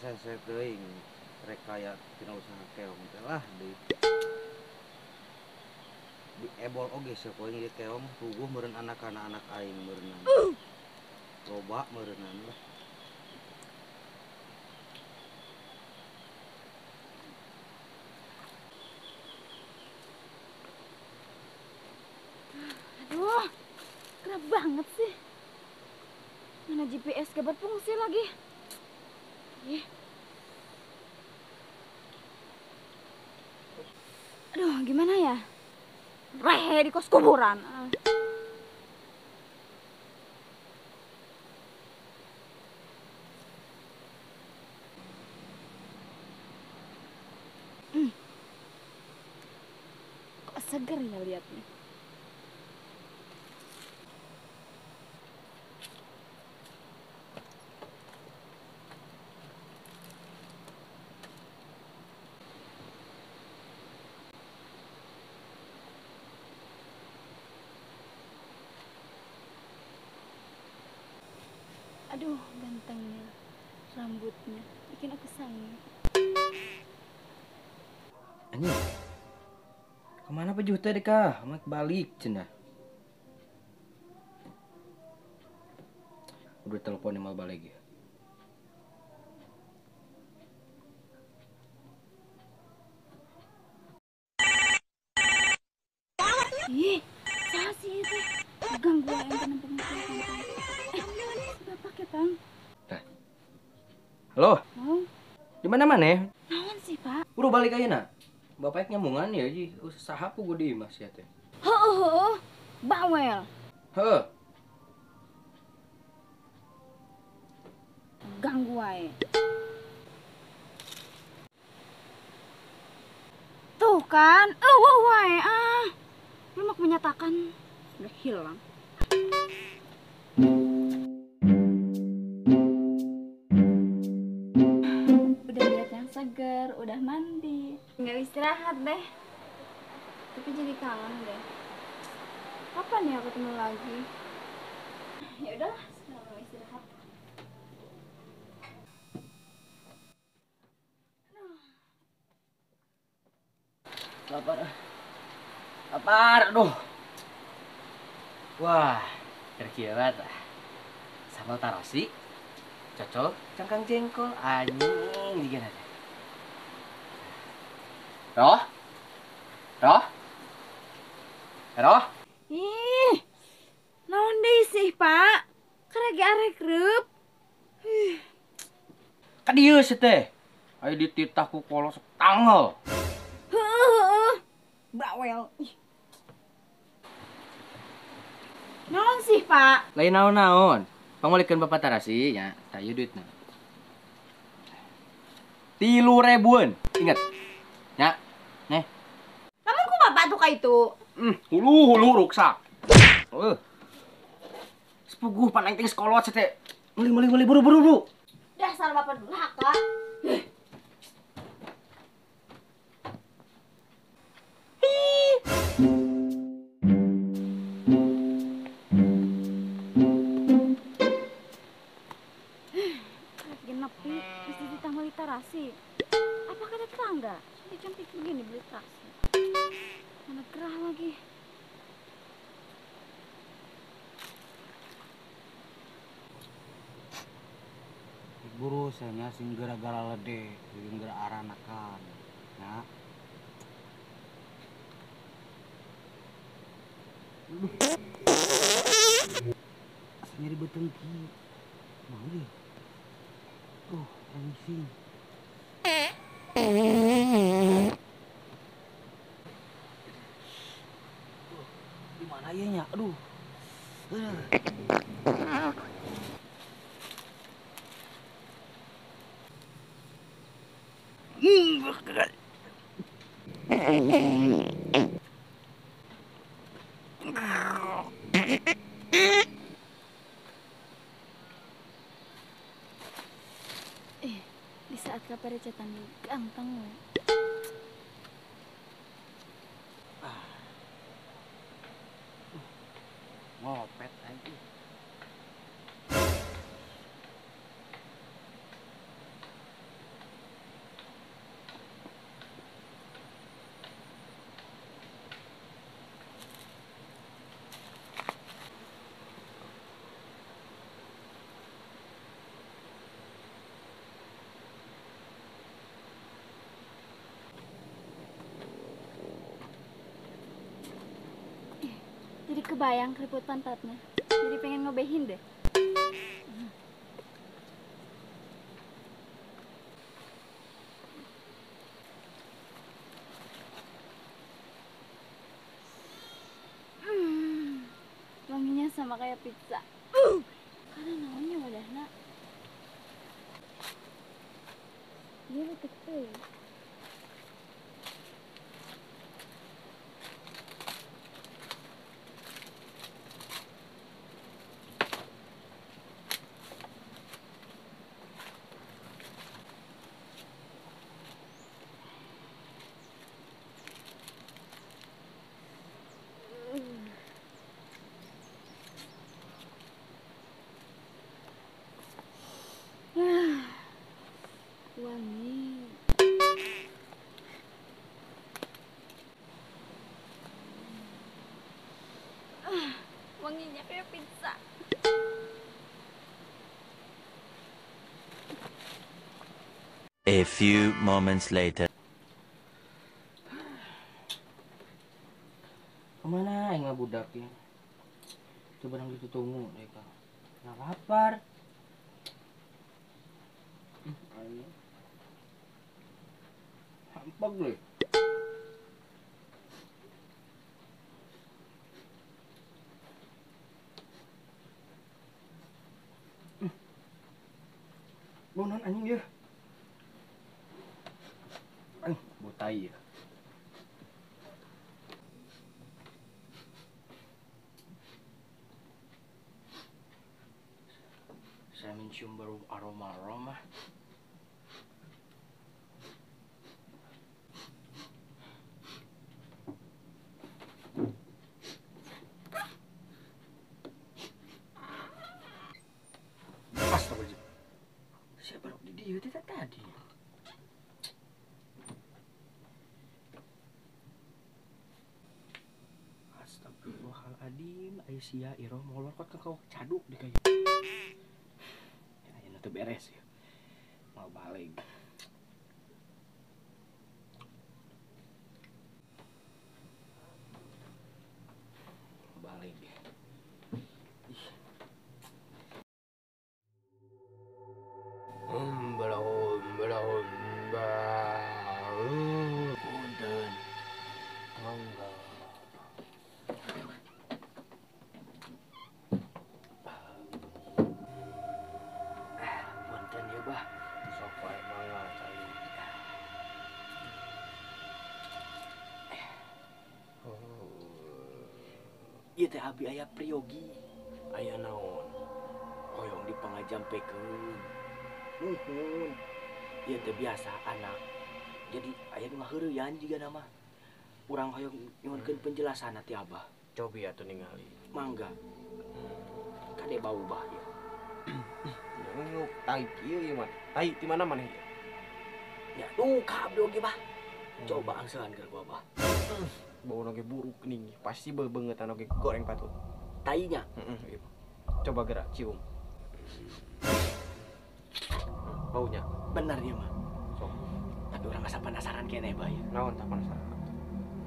Hese teuing rek kaya tina usaha keong teh lah deui. Di ebol oge sapoe ieu keong puguh meureun anak-anak anak aing meureunnan. Loba meureunnan lah. Aduh, kerap banget sih. Mana GPS gak berfungsi lagi. Ih. Aduh, gimana ya? Rehe di kos kuburan. Kok seger ya liatnya. Aduh, gantengnya, rambutnya, bikin aku sange. Anjing, kemana pejuh teh deka? Amat balik cenah. Udah teleponnya mal balik ya. Ih, salah sih itu. Gangguan yang penempung. Bapak ya, Bang. Nah. Halo. Oh. Di mana-mana? Naon sih, Pak? Udah balik aja nak. Bapaknya nyambungan ya, ji. Usaha ku di imah sia teh. Heuh, bawel. Heuh. Ganggu wae. Tuh kan, eueuh wae ah. Lu mau menyatakan sudah hilang. Seger, udah mandi, tinggal istirahat deh. Tapi jadi kangen deh. Kapan ya ketemu lagi? Ya udahlah, sekarang mau istirahat. Lapar, lapar, aduh. Wah, kira-kira sambal tarasi, cocol, cangkang jengkol, anjing, gimana deh. Roh? Roh? Roh? Ih, naon deui sih, Pak? Karek arek reup. Ka dieu sih teh. Ayo dititah ku kolot tangel. Heuh, bawel. Ih. Naon sih, Pak? Lain naon-naon. Pangmalikeun Bapak tarasi nya, tah ieu duitna. 3.000-an. Ingat. Ya. Nih. Namun ku bapak tuh ka itu. Hulu ruksak. Sepuguh pan aing teh sekolot teh. Meuli buru-buru. Dasar bapak durhaka. Genepi mesti ditambah literasi. Apa kata tetangga? Cantik-cantik begini beli taksi. Mana gerah lagi. Buru saya sing gara-gara lede, sing gara aranakan. Nah. Aduh. Asa nyeri betengki. Mau deh. Tuh, anjing. Di mana ya nya? Aduh. Di saat kaparecetan ganteng we. Ngopet aja. kebayang keriput pantatnya. Jadi pengen ngobehin deh. Wanginya sama kayak pizza. Karena namanya wadahna. Dia letik tuh. Wangi. Wanginya kayak pizza. A few moments later. Kemana yang budak ya? Coba nang ditunggu mereka. Nah, lapar. Hampak deh. Bau non anjing ya. Bau tai ya. Saya mencium baru aroma-aroma. Astagfirullahaladzim. Siapa baru di dia tidak tadi? Astagfirullahaladzim, Aisyah Iroh molor kot kau caduk di kayu. Ya, itu beres ya. Mau balik. Balik ya. Punten. Mangga. Punten ya, Bah. Sok wae mangga cai. Ieu teh abi aya priyogi. Aya naon? Hoyong dipangajampekeun. Nuhun. Ieu teh biasa anak. Jadi aya nu ngaheureuyan jiga nama. Urang hoyong nyuhunkeun penjelasan ti Abah. Cobi atuh ningali. Mangga. Kade bau bah ieu. Nyuk tai kieu ieu mah. Tai ti mana maneh ieu? Ya duh ka abdi oge bah. Coba angsehan keur ku Abah. Bau oge buruk nih, pasti beungetan oge goreng patut. Tainya? Heeh, ieu. Coba gerak cium. Baunya. Benar ya mah. Sok. Tapi orang asa penasaran kene bah ya. Naon tah penasaran?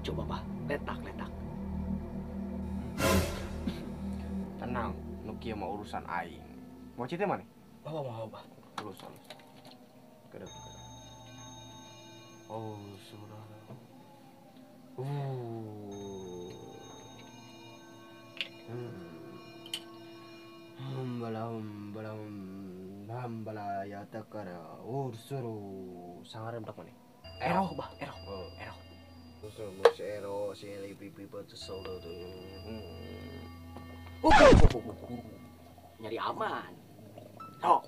Coba bah, letak-letak. Tenang, nu kieu mah urusan aing. Mau cite maneh? Mau bah. Alus alus. Kedep. Oh, sudah. Hambala ya takara ursuru sangarem tak maneh. Eroh bah, eroh. Eroh. Ero si pipi solo tuh. Nyari aman. Sok.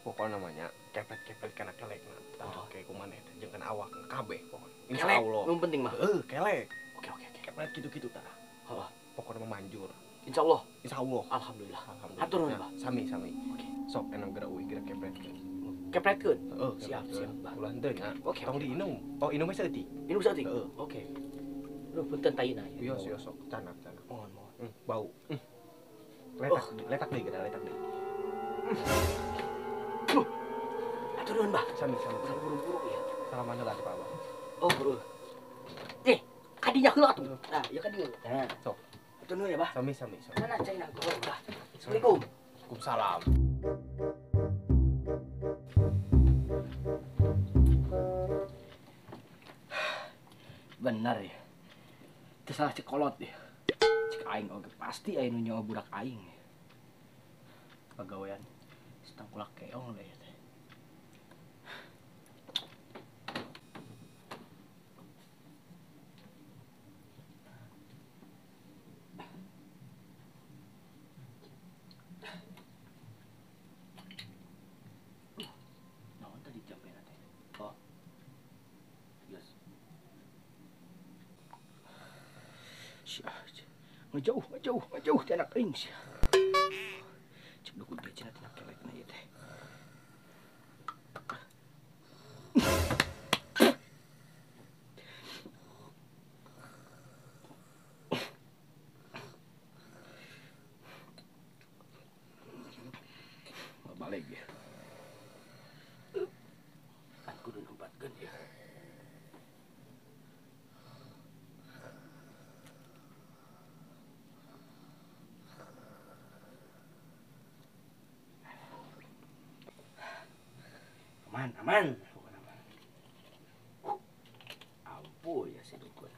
Pokoknya namanya kepet-kepet kana kelekna. Tah kayak kumaneh teh jeung kana awak kabeh pokoknya. Insyaallah. Nu penting mah. Heeh, kelek. Oke. Kepet gitu-gitu tah. Heeh. Pokoknya mah manjur. Insyaallah. Insyaallah. Alhamdulillah. Alhamdulillah. Hatur nuhun, Bah. Sami sami. Oke. Sok enak gerak euy gerak kepretkeun. Kepretkeun? Heeh, siap, siap, Bah. Ulah henteu nya. Oke. Tong diinum. Oh, inum we saeutik. Inum saeutik? Heeh. Oke. Duh, punten taina. Iya, iya sok canak canak. Mohon, mohon. Bau. Letak, letak deui geura, letak deui. Hatur nuhun, Bah. Sami sami. Urang buru-buru ya. Salaman heula ka Abah. Oh, heeh. Eh, kadi dinya heula atuh. Nah, ieu kan dieu. Nah, sok. Atuh nuhun ya, Bah. Sami-sami. Mana cai na goreng, Bah. Assalamualaikum. Waalaikumsalam. Benar ya. Itu salah cekolot ya. Cek aing oge pasti aya nu nyawa budak aing. Pagawean setangkulak keong deh ya teh. Naon tadi jampena teh? Oh. Geus. Ngejauh ti anak aing sia. Cek dukun teh cenah tina kelekna ieu teh. Balik ya. Kan kudu nempatkeun ya. Aman, aman. Ampuh ya si dukun.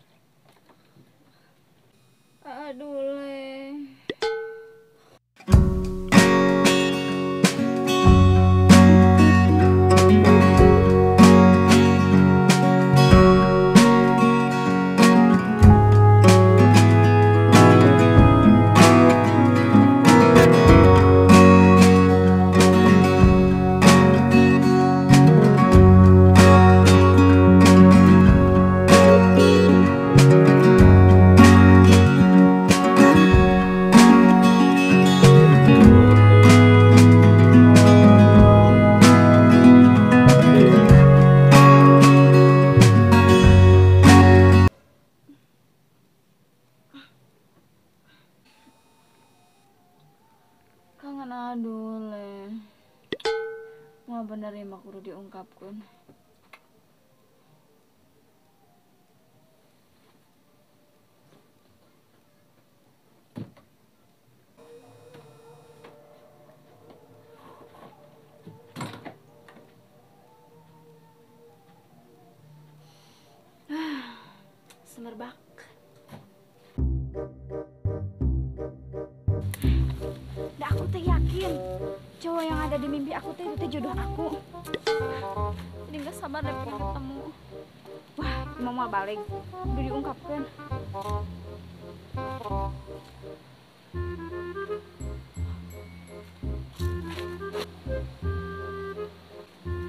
Aduh, Le. Kangen aduh Le. Mau bener ya mak kudu diungkapkeun. Semerbak. Dah aku teh yakin cowok yang ada di mimpi aku teh itu teh jodoh aku. Jadi nggak sabar deh pengen ketemu. Wah, mau balik udah diungkapkan.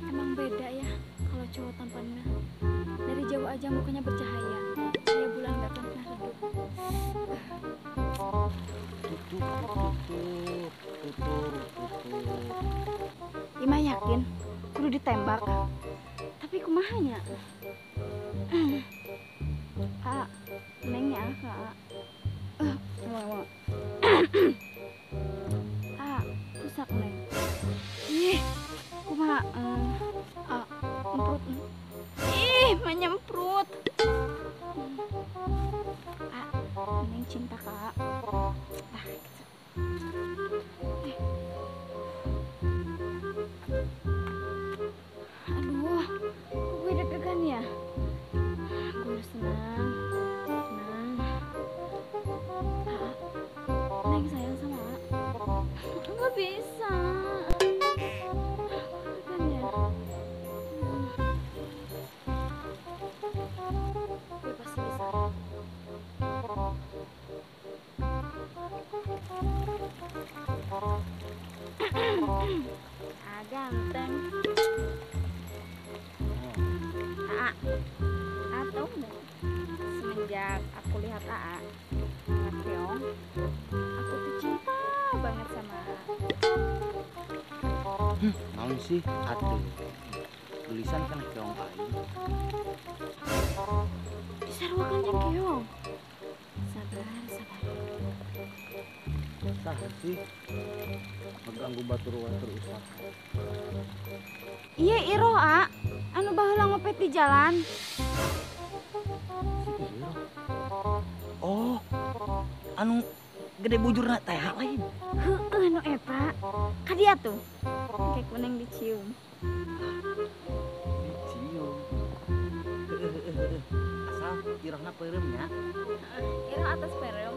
Emang beda ya kalau cowok tampannya. Dari jauh aja mukanya bercahaya. Kayak bulan gak akan pernah redup. Ima yakin kudu ditembak. Tapi kumahanya? A, nengnya A. A, rusak neng. Ih, kumaha? A, emprut. Ih, menyemprut. A, neng cinta kak. Ah, gitu. Aduh, kok gue deg-degan ya? Gue harus tenang, tenang. A, neng sayang sama A. Nggak bisa. Deg-degan ya. Gue pasti bisa. Ah, ganteng. AA, atau enggak? Semenjak aku lihat AA anak keong, aku tuh cinta banget sama AA. Naon sih atuh? Tulisan kan keong aing. Disaruakan jeung keong. Sabar, sabar. Sah sih mengganggu batur-batur usaha. Iya Iro, A. Anu baheula ngopet di jalan. Si Iro. Anu gede bujurna teh lain. Heueuh nu eta. Ka dia tuh. Kayak kuning dicium. Dicium. Asal irahna peureum nya. Irah atas peureum.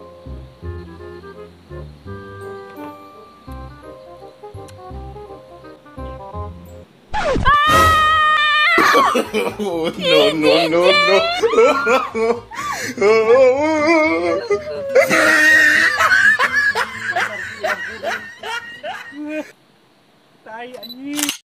Oh, no, no, no, no. Tai anjing.